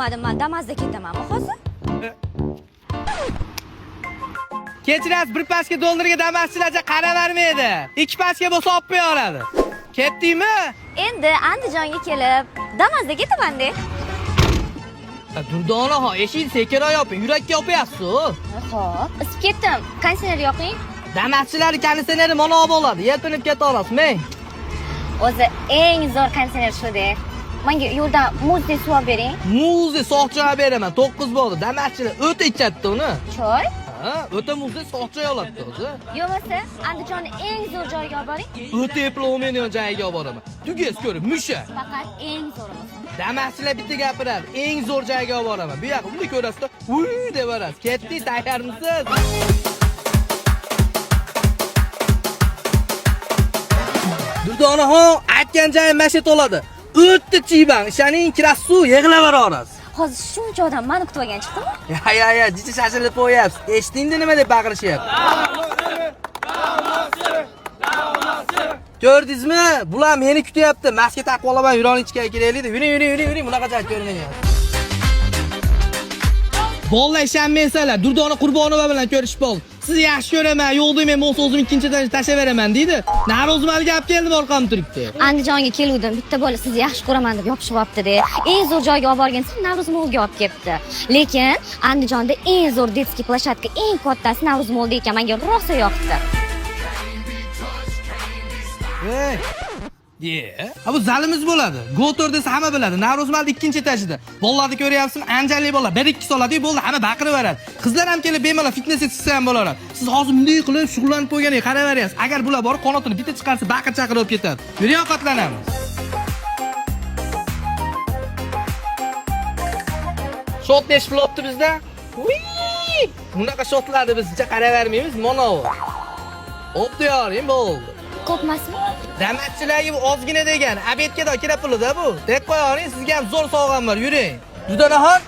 olmadim. Man Damazda ketamanmi hozir? Kechirasiz, bir pachka dollarga damaschilarcha qaravermaydi. Ikki pachka bo'lsa olib qo'ya oladi. Ketdingmi? Endi Andijonga kelib, Damazda ketaman-da. Durdonaxon, eshikni sekinroq yoping, yurakka yopyapsiz. Xo'p, isib ketdim. Konditsioner yoqing. Damaschilar konditsioneri mana bo'ladi, yelpinib keta olasiz, meng. O'zi eng zo'r konditsioner shu-da. Menga yo'ldan muzdek suv olib bering. Muzdek soq choy beraman, 9 bo'ldi. Damaschilar o'ta ichadi uni. Choy? Ha, o'ta muzdek soq choy oladi o'zi. Yo'masa Andijonni eng zo'r joyiga olib boring. O'ta eplovmenion joyiga olib boraman. Tugez ko'rib, musha. Faqat eng zo'ri bo'lsin. Damaschilar bitta gapiradi, eng zo'r joyga olib boraman. Bu yoq uni ko'rasizda, "Uy" deb borasiz. Ketdik, tayyormisiz? Durdonaxon, aytgan joyim mana shu yerda bo'ladi. O'ta chiyban, ishaning kirasiz, yig'laverasiz. Hozir shuncha odam mani kutib olgan chiqdimi? Ya ya ya, jicha shashilib qo'yapsiz. Eshitdingmi nima deb baqirishyapti? Ko'rdingizmi? Bular meni kutyapti. Maska taqib olaman, yuron ichga kelaylik deb. Yuring, yuring, yuring, yuring. Bunaqa joy ko'rmagan. Bolalar ishonmaysanlar, Durdona Qurbonova bilan ko'rishib qoldim. Sizni yaxshi ko'raman, yo'q deyman, bo'lsa o'zim ikkinchidan tashlayveraman deydi. Navro'zimali gap keldim orqam turibdi. Andijonga keluvdim. Bitta bola sizni yaxshi ko'raman deb yopishib olibdi-da. Eng zo'r joyga olib borgan desam, Navruz Mallga olib kelibdi. Lekin Andijonda eng zo'r детский площадка, eng kattasi Navruz Mallda ekan. Menga rosa yoqdi. Ey. Ye. Ha bu zalimiz bo'ladi. Gotor desa hamma biladi. Navruz Mallda ikkinchi etajida. Bolalarni ko'ryapsizmi? Anjalik bolalar. 1-2 soladi, bo'ldi, hamma baqiraveradi. Qizlar ham kelib bemalol fitnessga chiqsa ham bo'laveradi. Siz hozir bunday qilib shug'ullanib qo'yganiga qaraveryapsiz. Agar bular borib qanotini bitta chiqarsa, baqir chaqir bo'lib ketadi. Yuring, ovqatlanamiz. Shot nechi pul olibdi bizda? Uy! Bunaqa shotlarni biz qaravermaymiz, mana u. O'pdi yoring, bo'ldi. Ko'p emasmi? Damatchilarga bu ozgina degan, obedga da kira pulida bu. Deb qo'yavering, sizga ham zo'r sovg'am bor, yuring. Dudonaxon,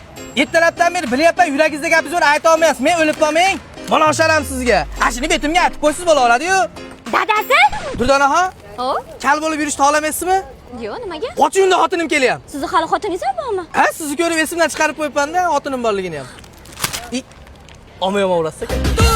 ertalabdan beri bilyapman, yuragingizda gapingiz bor, ayta olmayapsiz. Men o'lib qolmang. Mana osharam sizga. Ashuni betimga aytib qo'ysiz bo'la oladi-yu. Dadasi? Dudonaxon, O? kal bo'lib yurishni xohlamaysizmi? Yo'q, nimaga? Qoching unda xotinim kelyapti. Sizni hali xotiningiz ham bormi? Ha, sizni ko'rib esimdan chiqarib qo'yibman-da, xotinim borligini ham. I, olma yomon urasiz ekan.